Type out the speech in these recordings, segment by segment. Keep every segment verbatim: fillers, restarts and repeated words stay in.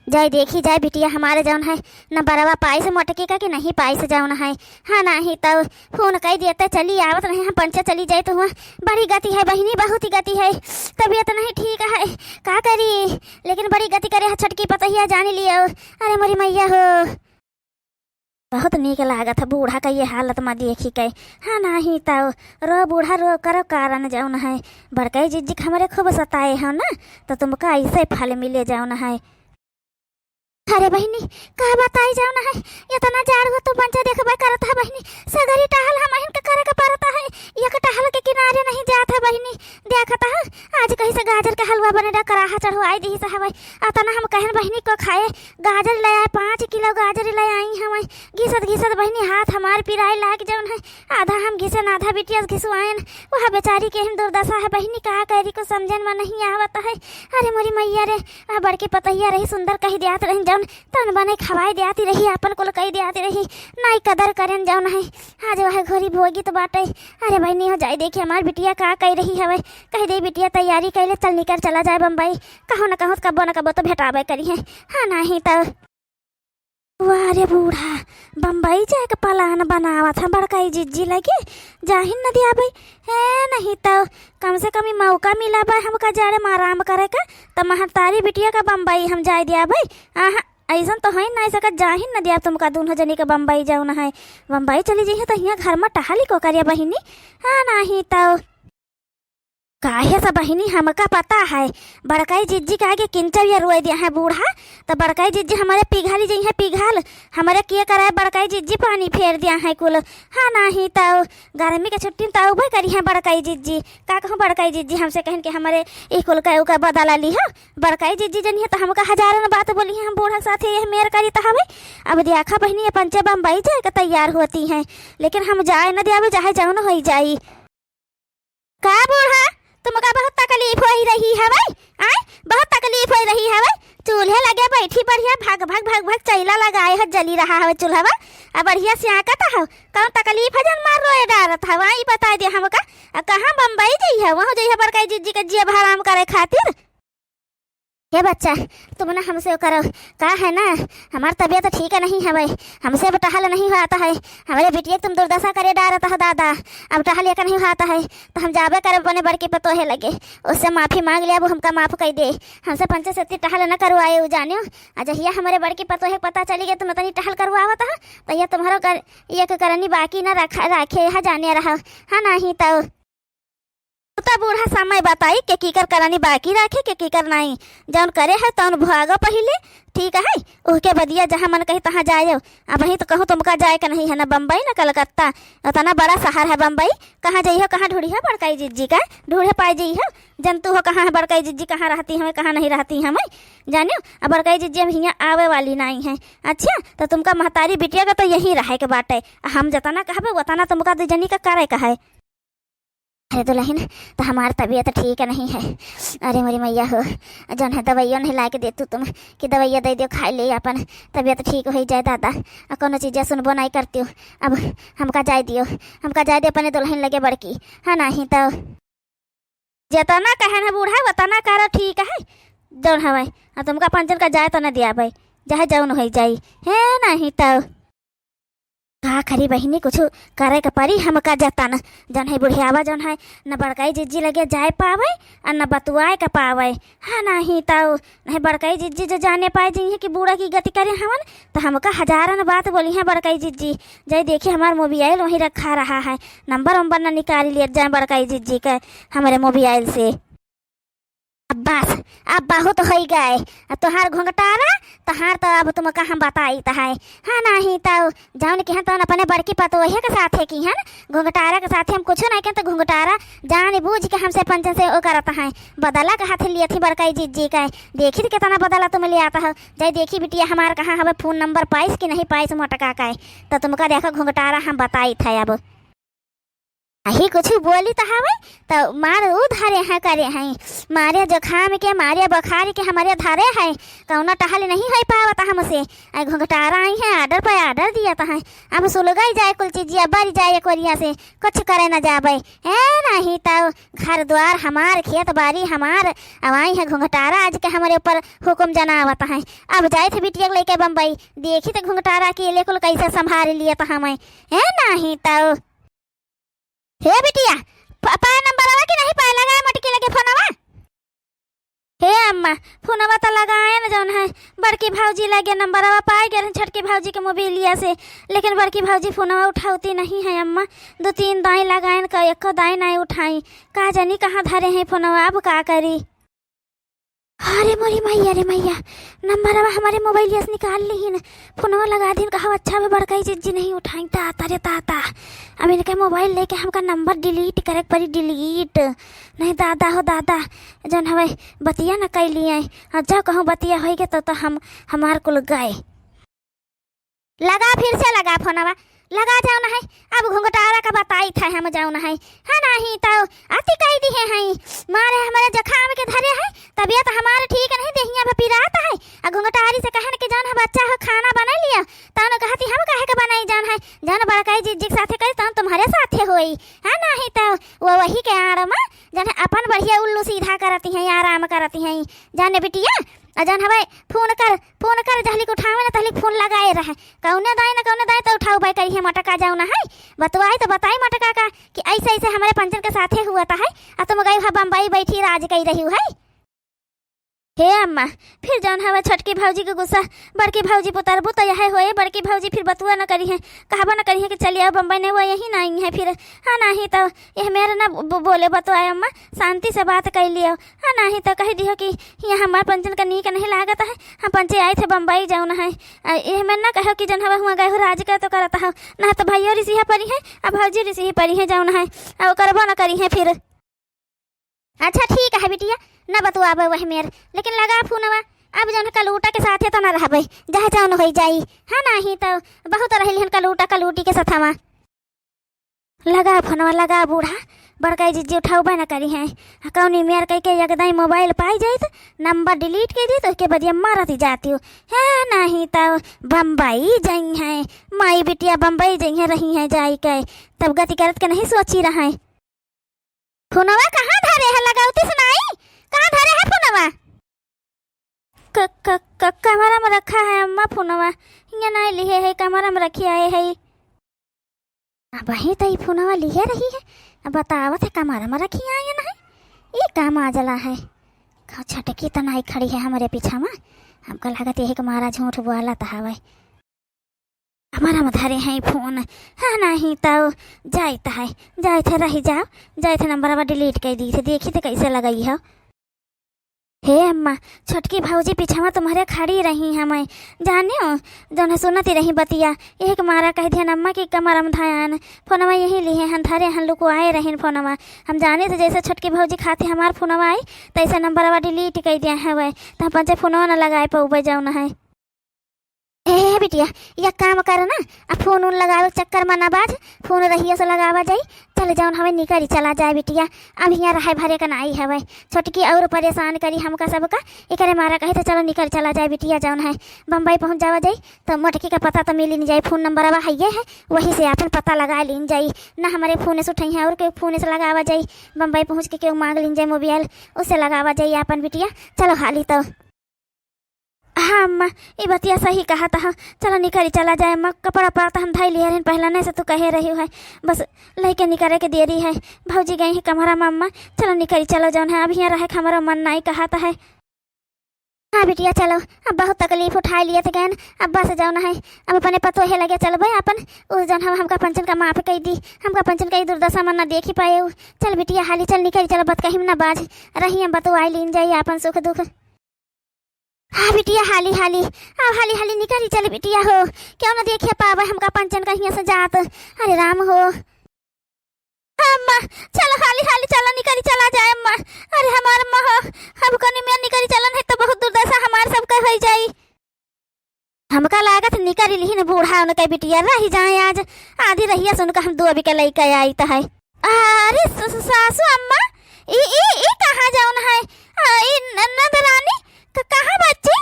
जाए देखी जाए बिटिया हमारे जौन है, न बरवा पाइस मोटकी का कि नहीं पाइस जौन है। हाँ, नाही तउ फोन कइ दिया त चली आवत रहे, हम पंचे चली जाइत हुआ। बड़ी गति है बहिनी, बहुत ही गति है, तबीयत नहीं ठीक है, का करी, लेकिन बड़ी गति करे है छोटकी पतोहिया, जान लियो। अरे मोरी मैया हो, बहुत नीक लागत है बूढ़ा का ये हालत मा देखी के। हाँ, नाही तउ रो बूढ़ा रो, करो कारण जौन है, बड़कई जिज्जी के हमरे खूब सताए हो ना, तो तुमका ऐसे फल मिले जौन है। अरे बहिनी, का बताई जौन है, इतना जाड़ हुआ तो पंचे देखबे करत है बहिनी, सगरी टहल हमहिन के करे के परत है, एक टहल के किनारे नहीं जात है बहिनी। देखत है, आज कहीं से गाजर के हलवा बने डा, कराहा चढ़वाई दिहिस हवै। अतना हम कहन बहिनी को खाए, गाजर ले आए, पाँच किलो गाजर ले आई हवै। घिसत घिसत बहिनी हाथ हमार पिराए लाग जौन है, आधा हम घिसन आधा बिटिया घिसवाएन। वह बेचारी के हम दुर्दशा है बहिनी, का करी, कुछ समझन मा नहीं आवत है। अरे मोरी मैया रे, आ बड़की पतोहिया रही सुंदर कहि दियात रही जौन, तन बने खवाए दियाती रही, आपन कुल कहि दियाती रही, नाई कदर करेन जौन है। आज वह घोरी भोगी तो बाटे। अरे बहिनी हो, जाई देखी हमार बिटिया का कहि रही हवै, कहि दे बिटिया तैयारी कइले, चल निकर चला जाए बम्बई, कहूँ न कहूँ कब्बो न कब्बो तो भेटाबे करिहैं। हाँ, नाही तउ। वाह रे बूढ़ा, बम्बई जाए के plan बनावत है बड़कई जिज्जी लगे, जाहिन न दियाबे। हे, नहीं तउ कम से कम ई मौका मिला बा हमका जाड़े मा आराम करे का, त महतारी बिटिया का बम्बई हम जाए दियाबे। आहा, अइसन तो होइ नाई सकत, जाहिन न दियाब तुमका दूनों जनी के बम्बई जौन है। बम्बई चली जइहैं त हियाँ घर मा टहली को करिया बहिनी। हाँ, नाही तउ। काहे से बहिनी, हमका पता है, बड़कई जिज्जी के आगे किंचव ये रोए दिया है बूढ़ा, त बड़कई जिज्जी हमरे पिघली जइहैं पिघल, हमरे किए कराए बड़कई जिज्जी पानी फेर दिया है कुल। हाँ, नाही तउ गर्मी के छुट्टी में तउ अउबे करिहैं बड़कई जिज्जी। का कहूँ बड़कई जिज्जी हमसे कहिन कि हमरे ई कुल का ओकर बदला लिहो। बड़कई जिज्जी जनिहैं त हमका हजारन बात बोलिहैं, हम बूढ़ा के साथे यह मेर करी त हवे। अब देखा बहिनी, ये पंचे बम्बई जाए के तैयार होती हैं, लेकिन हम जाए न दियाबे, चाहे जौन होइ जाई। का बूढ़ा, तुमका बहुत तकलीफ होइ रही हवै? आय, बहुत तकलीफ होइ रही हवै? चूल्हे लगे बैठी बढ़िया भग भग भग भग चैला लगाए हो, जली रहा हवै चूल्हवा, आ बढ़िया स्याकत हो। कौन तकलीफ है जौन मार रोए डारत हवै? ई बताए दे हमका। आ कहाँ बम्बई जइहौ, वहाँ जइहौ बड़कई जिज्जी के जियब हराम करे खातिर? हे बच्चा, तुम ना हमसे वो करो, का है ना, हमार तबीयत ठीक नहीं हवै, हमसे अब टहल नहीं होत है, हमरे बिटिया के तुम दुर्दशा करे डारत हो दादा, अब टहल एक नहीं होत है, त हम जाबे करब अपने बड़की पतोहे लगे, उससे माफी मांग लिया, वो हमका माफ कइ दे, हमसे पंचे से इतनी टहल न करवाए उ जानियो। आ जहिया हमरे बड़की पतोहे के पता चली गए तुम इतनी टहल करवावत हो, तहिया तुम्हारो कर, एक करनी बाकी न रखा, राखे है जाने रहा, हाँ नाही तउ। त बूढ़ा समय बताई के कीकर करनी बाकी राखे, के कीकर नाई। जौन करे है तौन भोगो पहिले, ठीक है, उहके बदिया जहाँ मन कही तहाँ जायो। अबहीं त कहूँ तुमका जाए के नहीं है, न बम्बई न कलकत्ता, इतना बड़ा शहर है बम्बई, कहाँ जइहो, कहाँ ढूँढ़िहो बड़कई जिज्जी का, ढूँढ़े पाए जइहो, जनतू हो कहाँ है बड़कई जिज्जी, कहाँ रहती हमें, कहाँ नहीं रहती हमें, जानियो। अब बड़कई जिज्जी अब हियाँ आवे वाली नाई है। अच्छा, त तुमका महतारी बिटिया का तो यहीं रहे के बाटे। हम जतना कहबे, वतना तुमका दू जनी का करे का है। अरे दुलहिन, त हमार तबीयत ठीक नहीं है। अरे मोरी मैया हो, जौन है दवाइयो नहीं लाके देतू तुम, कि दवाइयो दइ दियो खाए ले, अपन तबीयत ठीक होइ जाए दादा। आ कौनो चीजिया सुनबो नहीं करतियो। अब हमका जाए दियो, हमका जाए दियो अपने दुलहिन लगे बड़की। हाँ, नाही तउ जेतना कहन है बूढ़ा, वतना करो, ठीक है, जौन हवै। आ तुमका पंचन का जाए त न दियाबै, चाहे जौन होइ जाई। हे, नाही तउ। का करी बहिनी, कुछ करे के परी हमका जतन। जौन है बुढ़ियावा जौन है, न बड़कई जिज्जी लगे जाए पावै, आ न बतुआए के पावै। हाँ, नाही तउ, नहीं बड़कई जिज्जी जो जाने पाए जइहैं कि बूढ़ा की गति करे हवन, त हमका हजारन बात बोलिहैं बड़कई जिज्जी। जाई देखी हमार मोबाइल वहीं रखा रहा है, नंबर वंबर न निकाल लियत जाए बड़कई जिज्जी के हमरे मोबाइल से। अब बस, अब बहुत होइ गए। अब तोहार घुंघटारा, तोहार त अब तुमका हम बताइत है। हाँ, नाही तउ जौन किहा तौन अपने बड़की पतोहे के साथे किहन, घुंघटारा के साथे हम कुछो नहीं कहन, त घुंघटारा जान बूझ के हमसे पंचन से ओ करत हैं, बदला के हाथ लियत ही बड़कई जिज्जी के। देखी त कितना बदला तुम लियात हो, जाई देखी बिटिया हमार कहाँ हवे, फोन नंबर पाइस कि नहीं पाइस मोटका के, त तुमका देखो घुंघटारा हम बताइत है अब। अही कुछ बोली त हवे, त मार उ धरे हैं करे हैं। मारे जुखाम के, मारे बुखार के हमरे धरे हैं। कौनो टहल नहीं होइ पावत हमसे। अइ घुंघटारा आई हैं, order पे order दियत हैं। अब सुलगाई जाए कुल चीजिया, बरि जाए एक ओरिया से, कुछ करे न जाबे। ए, नहीं त घर द्वार हमार, खेत बारी हमार, अब आई हैं घुंघटारा आज के हमरे ऊपर हुकुम जनावत हैं। अब जाइत है बिटिया के लेके बम्बई, देखी त घुंघटारा के ले कुल कैसे संभाल लियत हमें। ए, नहीं त हे बिटिया, प-, पाए नंबरवा कि नहीं पाए? लगाए मोटकी लगे फोनवा। हे अम्मा, फोनवा त लगाए न जौन है, बड़की भौजी लगे नंबरवा पाए गए रहन, छोटकी भौजी के मोबाइलिया से, लेकिन बड़की भौजी फोनवा उठावती नहीं है अम्मा। दो तीन दाई लगाएन का, एको दाई नहीं उठाई। का जानी कहाँ धरे हैं फोनवा, अब का करी? अरे मोरी मैया रे मैया, नंबरवा हमारे मोबाइलिया से निकाल लिहिन, फोनवा लगा दिन, कहा अच्छा भी बड़काई जिज्जी नहीं उठाई। ताता रे ताता, अब इनके मोबाइल लेके हमका नंबर delete करे के पड़ी, delete। नहीं दादा हो दादा, जौन हवे बतिया न कैली है, और जब कहूँ बतिया होई के तो, तो हम, हमार कुल गए। लगा, फिर से लगा फोनवा, लगा जौन है। अब घुंघटारा का बताई था हम जौन है, है नहीं तो अति कह दिहे हैं, मारे हमरे जखाम के धरे है, तबियत हमार ठीक नहीं, देहिया पे पिरात है। आ घुंघटारी से कहन कि जौन है बच्चा हो खाना बना लिया, तौन कहती हम काहे के बनाई जौन है, जौन बड़काई जिज्जी के साथे करी तौन तुम्हारे साथे होई, है नहीं तो वो वही के आड़ में जौन है अपन बढ़िया उल्लू सीधा करती हैं, आराम करती हैं, जाने बिटिया। आ जौन हवे फोन कर, फोन कर, जहली के उठावे ना तहली फोन लगाए रहे। कौने दाई ना कौने दाई तो उठाऊ बाई करी है मटका जौन है। बतवाई तो बताई मटका का कि ऐसे ऐसे हमरे पंचन के साथे हुआ था है। आ तुम गई हुआ बम्बई बैठी राज कई रही है। हे अम्मा, फिर जौन हवे छोटकी भौजी के गुस्सा बड़की भौजी पुतरबू तो यह होए, बड़की भौजी फिर बतुआ न करी है, कहबो न करी है कि चली आओ बम्बई, नहीं वो यही नहीं है फिर। हाँ नहीं तो यह मेरे ना ब-, बोले बतुआ अम्मा, शांति से बात कर लियो। हाँ, नाही तो कह दिहो कि यहाँ हमार पंचन का नीक नहीं लागत है, हम पंचे आए थे बम्बई जौन है। आ, ये मैं ना कहो कि जौन हवे हुआ गए हो राज का तो करत हो, ना तो भाइयों रिसी है परी है, अब भौजी रिसी है परी है जौन है, आ, वो करबो ना करी है फिर। अच्छा ठीक है बिटिया, ना बतुआबे वह मेर, लेकिन लगा फोनवा, अब जौन कलूटा के साथे तो ना रहबे, जहाँ जौन होई जाई। हाँ, नाही तो बहुत रहली हन कलूटा कलूटी के सथवा। लगा फोनवा, लगा बूढ़ा, बड़काई जिज्जी उठाउबे न करी हैं। आ कौनी मेर कह के एकदम मोबाइल पाई जाइत, नंबर delete कर दी तो उसके बदिया मारत ही जाती हो। है नहीं तो बम्बई जई हैं, माई बिटिया बम्बई जई हैं, रही हैं जाई के, तब गति करत के नहीं सोची रहे। फोनवा कहाँ धरे है, लगावती सुनाई, कहाँ धरे है फोनवा? क-, क-, क-, कमरा में रखा है अम्मा फोनवा, हियाँ नहीं लिहे है, कमरा में रखी आए है। अबहीं त ई फोनवा लिहे रही है, अब बतावत है कमरा में रखी आए नहीं, ई का माजला है? का छटकी त नहीं खड़ी है हमरे पीछा में, हमका लागत यही के मारा झूठ बोलत हवे। कमरा में धरे हैं फोन, हाँ नहीं तो जाइत है, जाइत है रही जाओ, जाइत है नंबरवा delete कर दी थे, देखी थे कैसे लगई हो। हे अम्मा, छोटकी भौजी पीछवा तुम्हरे खड़ी रही हमें, जानियो, जौन सुनती रही बतिया, यही के मारा कह दिहन अम्मा कि कमरा में धयान, फोनवा यही लिहे हन, धरे हन, लुकुआए रहिन फोनवा। हम जाने थे जैसे छोटकी भौजी खाती हमार फोनवा आई, तैसे नंबरवा delete कर दिया हवे, तो हम पंचे फोनवा न लगाए पउबे जौन है। ए बिटिया, या काम कर ना, आ फोन उन लगावे के चक्कर में ना बाज, फोन रहिया से लगावा जाई। चल जौन हवे निकरी चला जाए बिटिया, अब हियाँ रहे भरे का नाई हवे। छोटकी और परेशान करी हमका सबका, एकरे मारा कहे तो चलो निकरी चला जाए बिटिया, जौन है बम्बई पहुँच जावा जाई, तो मोटकी का पता तो मिली नहीं जाई। फोन नंबरवा हइये है, वही से आपन पता लगा लीन जाई। ना हमरे फोन से उठई है और कोई फोन से लगावा जाई, बम्बई पहुँच के केहू मांग लीन जाई मोबाइल, उससे लगावा जाई आपन बिटिया। चलो हाली तो। हाँ अम्मा, ई बतिया सही कहत ह। चलो निकरी चला जाए अम्मा, कपड़ा उपड़ा त हम धई लिहे रहन पहले, नहीं से तू कहे रही है, बस लइके निकरे के देरी है। भौजी गई है कमरा में अम्मा, चलो निकरी चलो, जौन है अब हियाँ रहे के हमरो मन नहीं कहत है। हाँ बिटिया चलो, अब बहुत तकलीफ उठाए लिए थे गैन, अब बस जौन है, अब अपने पतोहे लगे चलबे अपन, उ जौन हम, हमका पंचन का माफ कई दी, हमका पंचन का ई दुर्दशा मन ना देखी पाए। चल बिटिया हाली चल निकरी चलो, बतकही में ना बाज, रही हम बतुआई लीन जाई आपन सुख दुख। हाँ बिटिया, हाली हाली, अब हाली हाली निकरी चल बिटिया हो, क्यों न देखे पावे हमका पंचन कहिया से जात। अरे राम हो। अम्मा, चलो हाली हाली चलो निकरी चला जाए अम्मा। अरे हमार अम्मा हो, अब कनी में निकरी चलो, नहीं तो बहुत दुर्दशा हमार सबका होई जाई। हमका लागत निकरी लिहिन बूढ़ा उनके बिटिया रही जाए आज, आधी रहिया से उनका हम दो अभी के लइका आई त है। अरे स-, स-, सासू अम्मा, ई, ई, ई कहाँ जौन है? आ, ई न-, नंद रानी, क-, कहाँ बच्ची?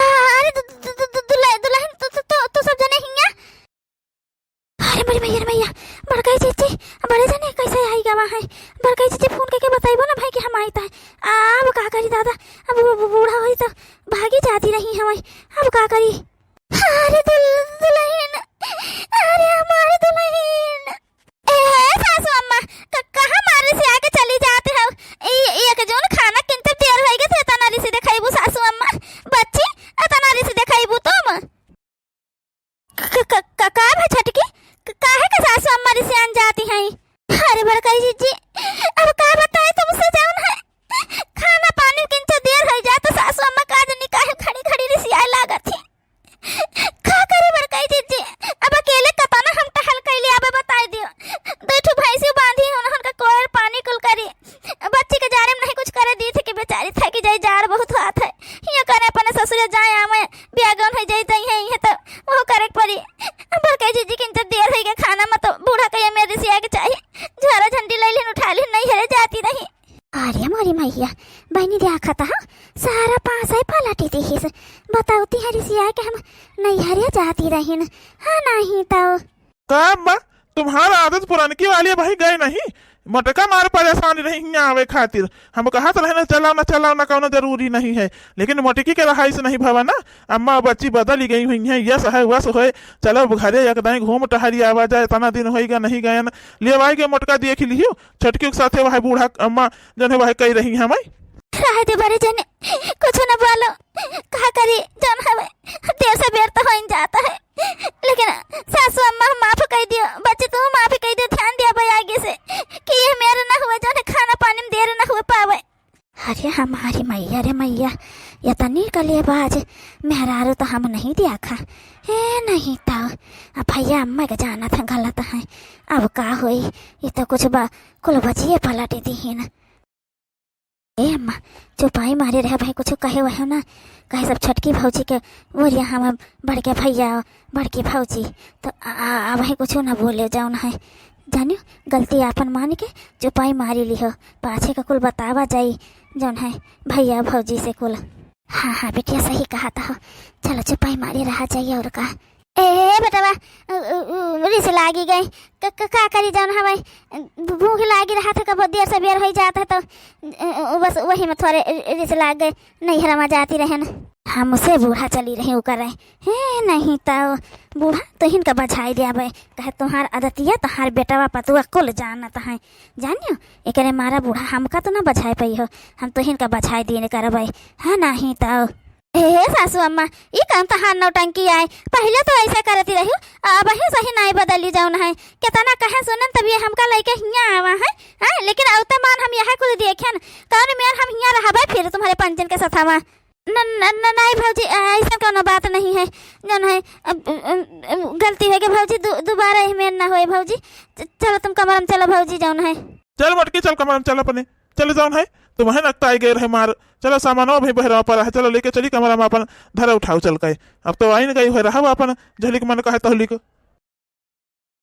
अरे दु-, दु-, दु-, दु-, दुल्हन, दुल्हन, तू, तू, तू, तू सब जने हियाँ। अरे मोरी मैया रे मैया, बड़काई जीजी, बड़े जने कैसे आई गवा है? बड़काई जीजी फोन करके बताइबो ना भाई कि हम आई ताई। अब का करी दादा, अब वो बू-, बूढ़ा होई तो भागी जाती रही हमारी, अब का करी? अरे दुल-, दुल्हन, अरे हमारी दुल्हन। ए, सासू अम्मा, क-, कहाँ मारे से आके चली जाते हो? ए, ए, एक जौन खाना किंतु देर होई गए थे, इतना रिसी देखाइबू सासू अम्मा। बच्ची, इतना रिसी देखाइबू तुम। क-, क-, क-, का भा छोटकी? क-, काहे के सासू अम्मा रिसियान जाती हैं? अरे बड़काई जीजी, अब का बताए तुमसे जौन है? खाना पानी किंतु देर होई जाए तो सासू अम्मा का जनी काहे खड़ी खड़ी रिसियाए लागत ही। का करे बड़काई जीजी, अब अकेले कतना हम टहल कैले आबे बताई दियो। दो ठो भैंसी बांधी हन, उनका कोयर पानी कुल करी। बच्ची के जाड़े में नहीं कुछ करे दी थे कि बेचारी थकी जाई, जाड़ बहुत हुआ था। हियाँ करे अपने ससुरे जाए आवे, बियागन हो जाई, जाई है, इहे तो वो करे के पड़ी। बड़काई जीजी किंतु देर होई गए खाना में तो बूढ़ा के ये मेरे से आके चाहिए। झोरा झंडी ले लिन, उठा लिन, नहीं हरे जाती रही। अरे मोरी मैया, बहिनी देखत ह, सारा पास है पलटी दिहिस। बताउती है रिसिया के हम नैहरे जाती रहिन। हाँ, नहीं तो। का अम्मा, तुम्हार आदत पुरानकी वाली है भाई, गए नहीं। मोटका मार परेशान रही हियाँ आवे खातिर। हम कहत रहे ना, चलाओ ना, चलाओ ना, कौनो जरूरी नहीं है। लेकिन मोटकी के रहाइश नहीं भवा ना, अम्मा बच्ची बदल गई हुई हैं, यस है, वस होए। चलो घरे एक दाई घूम टहरी आवा जाए, इतना दिन होई गा नहीं गए ना। ले आवाई के मोटका देख लियो, छोटकी के साथे वह बूढ़ा अम्मा जौन है वह कही रही हमें। रहे दे बड़े जने, कुछ न बोलो, का करी जौन हवे, देर से बेर तो होइन जाता है, लेकिन सासू अम्मा हम माफ कई दियो, बच्ची तू माफ कई दियो, ध्यान दिया भाई आगे से कि ये मेरे ना हुए जौन है खाना पानी में देर ना हुए पावे। अरे हमारी मैया रे मैया, इतनी कलेबाज मेहरारू तो हम नहीं देखा। ए नहीं तो, अब भैया अम्मा के जाना था गलत है, अब का होई, ये तो कुछ बा, कुल बचिए पलट दी है ना। ए अम्मा, चुपाई मारे रहे भाई, कुछ कहे वहे ना, कहे सब छोटकी भौजी के बोलिया हम बड़के भैया, बड़की भौजी, तो आ, आ, आ, वही कुछ ना बोले जौन है, जानियो गलती आपन मान के चुपाई मारी लिहो, पाछे का कुल बतावा जाई जौन है भैया भौजी से कुल। हाँ, हाँ, बिटिया सही कहत हो, चलो चुपाई मारी रहा जाई और का। ए, ए, बेटवा, उ, उ, उ, रिस लागी गई। क-, क-, का करी जौन हवे, भू-, भूख लागी रहा था, कबो देर से बेर होई जात है तो, उ, उ, बस वही में थोड़े रिस लाग गए, नैहरा में जाती रहे न। हमसे बूढ़ा चली रही उ करे। हे, नहीं तो बूढ़ा तोहिन का बझाई दे आवे, कहे तोहार आदतिया, तोहार बेटवा पतुआ कुल जानत है। जानियो, एकरे मारा बूढ़ा हमका तो ना बझाए पाई हो, हम तोहिन का बझाई दीन करबै। हाँ, नहीं तो। ए सासू अम्मा, ई कौन तहार नौटंकी आए? पहिले तो ऐसे करती रही, अब ही सही नाई बदली जौन है। केतना कहे सुनन तब ये हमका लइके हियाँ आवा है, हैं? लेकिन अवते मान हम यह कुल देखेन, कौन मेर हम हियाँ रहबे फिर तुम्हारे पंचन के सथवा? न, न, न, नाई भौजी, ऐसन कौनो बात नहीं है, जौन है, अब, अब, अब गलती हो गई भौजी, दु-, दोबारा यह मेर ना होए भौजी। च-, चलो तुम कमरा में चलो भौजी, जौन है। चल मोटकी, चल कमरा में चल अपने। चल जौन है, तुम्हें नकताई गए रहे मार। चलो सामानो भी बहरा पर है, चलो लेके चली कमरा में अपन धरे उठाओ चल के। अब तो आइन गई हुए रहा अपन झलिक मन का है तहलिक।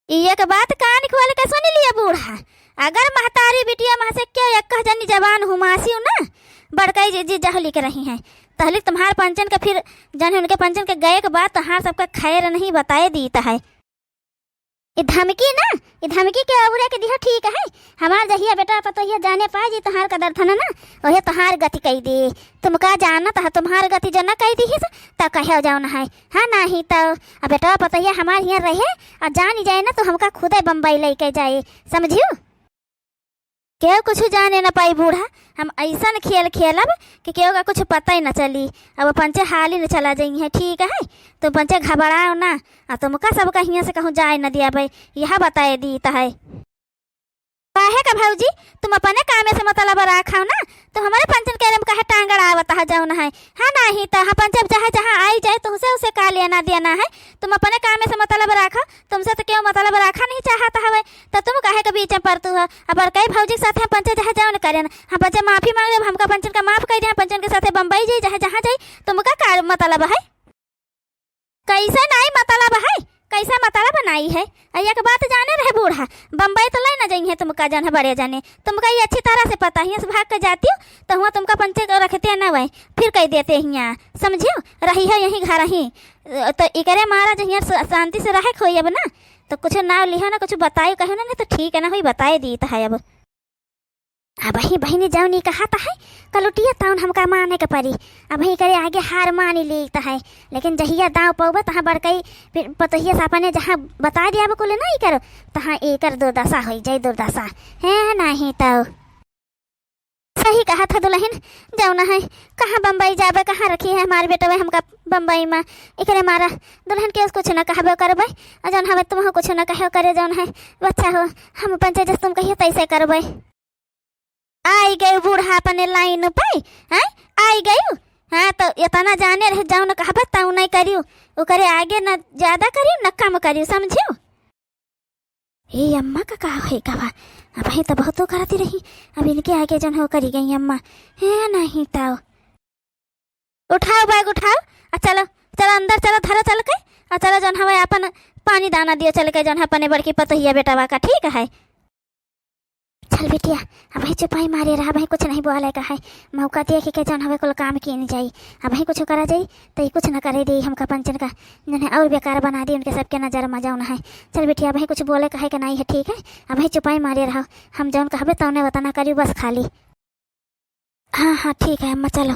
ई एक बात कान खोल के सुन लिया बूढ़ा, अगर महतारी बिटिया में से क्यों एक जनी जबान हुमासियो ना, बड़कई जी, जी जहलिक रही हैं, तहलिक तुम्हार पंचन के फिर जन उनके पंचन के गए के बाद तुम्हार सबका खैर नहीं बताए दीत है। ई धमकी ना, ई धमकी के अउरे के दिहो ठीक है। हमार जहिया बेटा पतोहिया जाने पाए जी तोहार कदर धन ना, ओहे तोहार गति कई दे। तुमका जानत है, तुम्हार गति जो ना कई दीहिस, त कहो जौन है। हाँ, नाही तो अब बेटा पतोहिया हमार हियाँ रहे, और जानी जाए ना तो हमका खुदे बम्बई लेके जाए, समझियो? केहू कुछ जाने न पाई बूढ़ा, हम ऐसन खेल खेलब कि केहू का कुछ पता ही न चली। अब पंचे हाली न चला जाई है, ठीक है? तुम पंचे घबराओ ना, आ तुमका सबका हियाँ से कहूँ जाए न दिया भाई, यह बताए दीत है। काहे का भौजी, तुम अपने कामे से मतलब राखो ना, तो हमारे पंचन के में काहे टांगड़ आवत है जौन है? हाँ, नाही तो हम पंचे चाहे जहाँ आई जाए, तुमसे उसे का लेना देना है? तुम अपने कामे से मतलब राखो, तुमसे तो केहू मतलब राखा नहीं चाहत हवे, तो तुम काहे के बीच में पड़तू हो? अब और कई भौजी के साथ हम पंचे चाहे जौन करेन, हम पंचे माफी मांग लेब, हमका पंचन का माफ कर दे, हम पंचन के साथे बम्बई जाई, चाहे जहाँ जाई, तुमका का मतलब है? कैसे नाई मतलब है? कैसा मतला बनाई है? आ एक बात जाने रहे बूढ़ा, बम्बई तो लै ना जइहें तुमका, जौन है बड़े जने। तुमका ये अच्छी तरह से पता ही है, भाग के जातिउ तो हुआँ तुमका पंचे को रखते न वै, फिर कहि देते हियाँ, समझिउ? रहिहो यहीं घर ही। तो इकरे मारा जहिया स-, शांति से रहे खोई अब ना, तो कुछ नाव लिहो ना, कुछ बताइउ कहो ना, नहीं तो ठीक है ना होई, बताए दीत है अब। अबहीं बहिनी जौन ई कहत है, कलुटिया तौन हमका माने के परी। अबहीं करे आगे हार मानी लीत है, लेकिन जहिया दाँव पउबे तहाँ बड़कई फिर पतोहिया से अपने जहाँ बताइ दियाब कुल ना इकर, तहाँ इकर दुर्दशा होई जाई, दुर्दशा। है नहीं तो। सही कहत है दुलहिन, जौन है कहाँ बम्बई जाबे, कहाँ रखी है हमार बेटवे हमका बम्बई मा। एकरे मारा दुलहिन के कुछ न कहबे करबे, आ जौन हवे तुमहू कुछ न कहो करे, जौन है बच्चा हो, हम पंचे जस तुम कहियो तैसे करबे। आई गई बूढ़ा अपने लाइन पे, हैं? आई गई। हाँ, तो इतना जाने रहे, जौन कहबे तौन नहीं करियो, ओकरे आगे न ज्यादा करियो न कम करियो, समझियो? ए अम्मा का का होई गवा, अबहीं तो बहुतो करती रही, अब इनके आगे जौन हो करी गई अम्मा। है नहीं तो। उठाओ बैग उठाओ, आ चलो, चलो अंदर चलो, धरो चल के, आ चलो जौन हवे अपन पानी दाना दियो चल के, जौन है अपने बड़की पतोहिया बेटवा का, ठीक है? चल बिटिया, अबहीं चुपाई मारे रहा, अबहीं कुछ नहीं बोले का है, मौका देख के जौन हवे कुल काम कीन जाई। अबहीं कुछ करा जाई तो ई कुछ न करे दे हमका पंचन का, जौन है और बेकार बना दी, उनके सबके नजर मा जौन है। चल बिटिया, अबहीं कुछ बोले का है कि नहीं है, ठीक है? अबहीं चुपाई मारे रहो, हम जौन कहबे तौने वतना करियो बस खाली। हाँ हाँ ठीक है अम्मा, चलो।